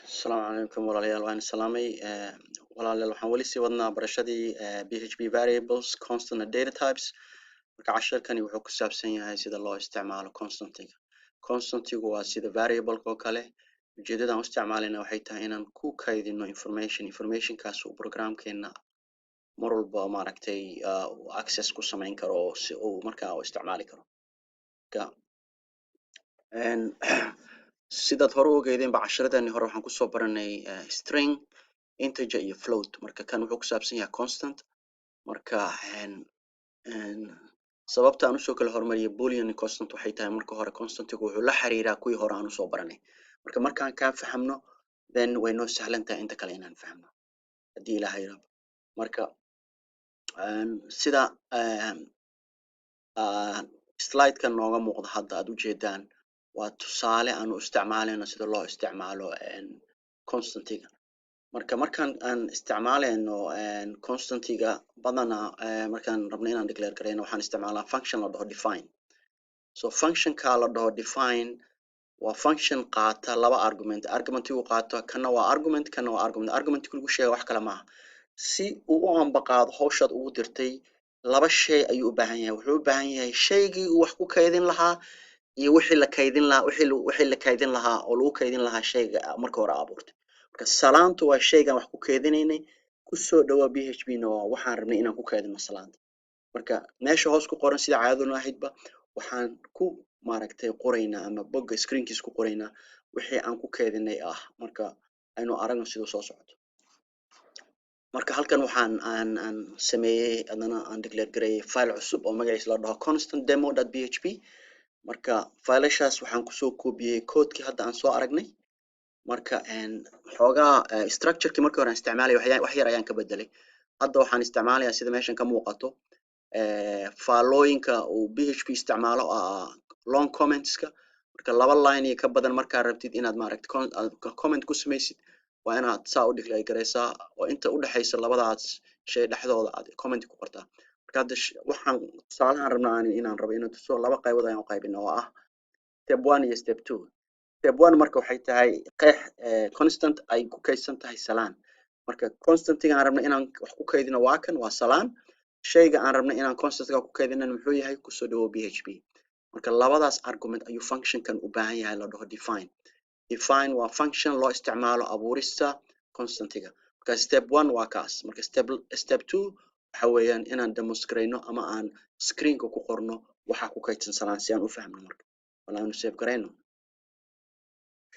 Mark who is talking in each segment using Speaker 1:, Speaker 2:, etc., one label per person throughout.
Speaker 1: Asalaamu calaykum walaalayaal, waan salaamay walaalayaal. Waxaan weli sii wadnaa barashadii PHP variables, constant and data types. Marka casharkani wuxuu ku saabsan yahay sida loo isticmaalo constantiga. Constantigu waa sida variableka oo kale. Ujeedada aan u isticmaalayna waxay tahay inaan ku kaydino information, informationkaas uu programkeena mar walba, maaragtay, uu access ku samayn karo oo si uu markaa u isticmaali karo. Marka sidaad hore u ogeydeenba, casharadeenii hore waxaan kusoo baranay string, integer iyo float. Marka kan wuxuu ku saabsan yahay constant. Marka sababta aan usoo kala hormariyay boolean iyo constant waxay tahay, marka hore constantigu wuxuu la xiriiraa kuwii hore aan usoo baranay. Marka markaan kaa fahamno, then way noo sahlan tahay inta kale inaan fahmno, haddii Ilaahay rabo. Marka sida slidekan nooga muuqda hadda aad ujeedaan, waa tusaale aan u isticmaalayno sida loo isticmaalo constantiga. Marka markaan aan isticmaalayno constantiga, badanaa markaan rabno inaan declare garayno, waxaan isticmaalaa function la dhaho define. So functionka la dhaho define waa function qaata laba argument. Argumentigu qaato, kana waa argument, kana waa argument. Argumentka lagu sheega wax kale maaha, si uu u ambaqaado hawshaad ugu dirtay laba shay ayuu u baahan yahay. Wuxuu u baahan yahay shaygii uu wax ku kaydin lahaa iyo wixii la kaydin lahaa, wixii la kaydin lahaa oo lagu kaydin lahaa shayga marka hore abuurtay. Marka salaantu waa shaygan wax ku kaydinaynay, kusoo dhawaa PHP na waa waxaan rabnay inaan ku kaydino salaanta. Marka meesha hoos ku qoran, sida caadaduna ahaydba, waxaan ku, maaragtay, qoraynaa ama bogga screenkiis ku qoraynaa wixii aan ku kaydinay ah. Marka aynu aragno siduu soo socoto. Marka halkan waxaan aan sameeyey, haddana aan declare gareeyey file cusub oo magaciisa la dhaho constant demo php. Marka filashaas waxaan kusoo koobiyey codekii hadda aan soo aragnay. Marka xoogaa structurekii markii hore aan isticmaalay wax yar ayaan ka bedelay. Hadda waxaan isticmaalayaa, sida meeshan ka muuqato, faallooyinka uu PHP isticmaalo, long commentska. Marka laba line iyo ka badan markaa rabtid inaad, maaragta, comment ku samaysid, waa inaad saa u declare garaysaa oo inta udhexaysa labadaas shay dhexdooda aad comment ku qortaa. Marka hadda waxaan tusaalahan rabnaa aan inaan rabo inaan tuso, laba qaybood ayaan u qaybina oo ah step one iyo step two. Step one marka waxay tahay qeex constant ay ku kaydsan tahay salaan. Marka constantiga aan rabna inaan wax ku kaydino waa kan, waa salaan. Shayga aan rabna inaan constantga ku kaydinana muxuu yahay? Kusoo dhawo PHP. Marka labadaas argument ayuu functionkan u baahan yahay la dhaho define. Define waa function loo isticmaalo abuurista constantiga. Marka step one waa kaas. Marka step two waxa weeyaan inaan demonstrayno ama aan screenka ku qorno waxa ku kaydsan salaan, si aan u fahmno. Marka wala aanu save garayno,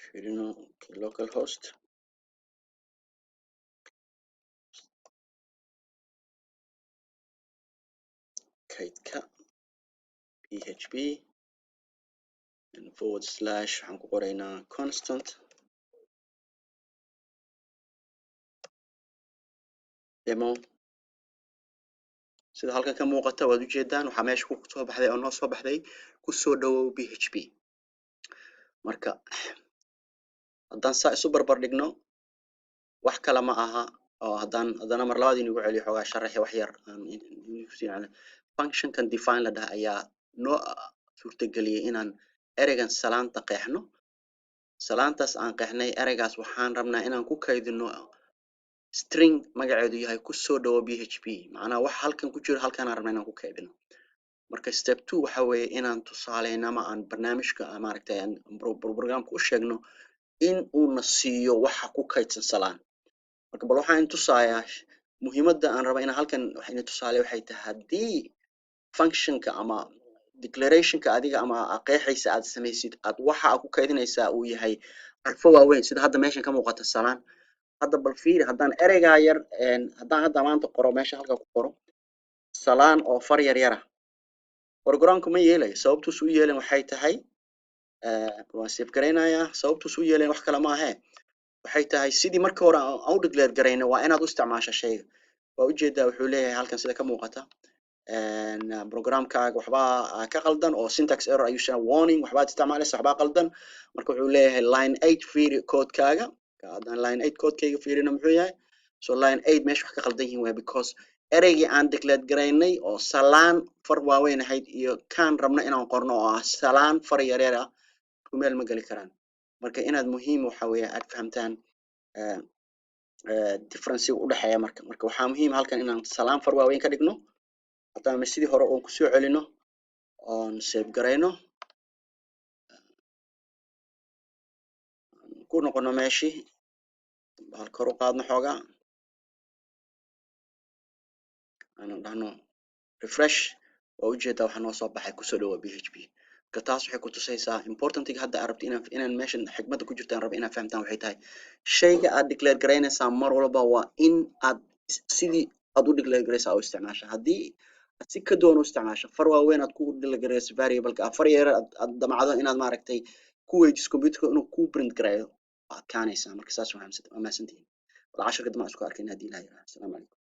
Speaker 1: fiirino local host kaydka php and forward slash, waxaan ku qoraynaa constant demo. Sida halkan ka muuqata, waad ujeedaan, waxaa meesha ku soo baxday oo noo soo baxday kusoo dhawow PHP. Marka haddaan saa isu barbar dhigno, wax kale ma aha oo haddaan haddana mar labaad inagu celiyo, xoogaa sharaxi wax yar. Functionkan define la dhaha ayaa noo suurtageliyey inaan ereygan salaanta qeexno. Salaantaas aan qeexnay, ereygaas waxaan rabnaa inaan ku kaydino string magaceedu yahay kusoo dhawo PHP. Macnaha waxa halkan ku jiro halkan aan rabnaa inaan ku kaydino. Marka step two waxa weeye inaan tusaaleyno ama aan barnaamijka, maaragtay, aan programka u sheegno in uuna siiyo waxa ku kaydsan salaan. Marka bal waxaan tusayaa muhiimadda aan raba inaan halkan wax ina tusaale waxay tahay, haddii functionka ama declarationka adiga ama qeexaysa aad samaysid, aad waxa aad ku kaydinaysaa uu yahay xarfo waaweyn, sida hadda meeshan ka muuqata salaan. Hadda bal fiiri, haddaan ereygaa yar, haddaan hadda maanta qoro meesha halka ku qoro salaan oo far yar yara, programku ma yeelayo. Sababtuus u yeelin waxay tahay, waan save garaynayaa, sababtuus u yeelayn wax kale ma ahee, waxay tahay sidii markii hore aan u declare garayna waa inaad u isticmaasha shayga. Waa ujeedaa, wuxuu leeyahay halkan sida ka muuqata, programkaaga waxbaa ka qaldan oo syntax error ayuu sheegay, warning, waxbaad isticmaalaysa, waxbaa qaldan. Marka wuxuu leeyahay line 8 fiiri codekaaga. Haddaan line 8 codekayga fiirino, muxuu yahay? So line 8 meesha wax ka qaldan yihiin waay, because ereygii aan declare garaynay oo salaan far waaweyn ahayd iyo kaan rabno inaan qorno oo ah salaan far yaryar ah isku meel ma geli karaan. Marka inaad muhiim waxa weeye aad fahamtaan differencega udhexeeya. Marka waxaa muhiim halkan inaan salaan far waaweyn ka dhigno. Haddaan sidii hore oon kusoo celino oon save garayno, ku noqono meeshii, bahal kor u qaadno xoogaa, aanan dhahno refresh, waa ujeedaa waxaa noo soo baxay "Kusoo dhawa PHP". Marka taas waxay kutusaysaa importantiga hadda aad rabto inaan meeshan xikmadda ku jirto aan rabo inaad fahamtaan. Waxay tahay shayga aad declare garaynaysaa mar walba waa in aad sidii aad u declare garaysaa u isticmaasha. Haddii aad si ka duwan u isticmaasho, far waaweyn aad ku declare garayso variableka, far yar aad damacdo inaad maaragtay ku weydiiso computerka inuu ku print gareeyo, waa adkaanaysaa. Marka saas waa mahadsantihiin. Wal casharka dambe aan isku arkayna haddii Ilaah yiraahdo. Asalaamu calaykum.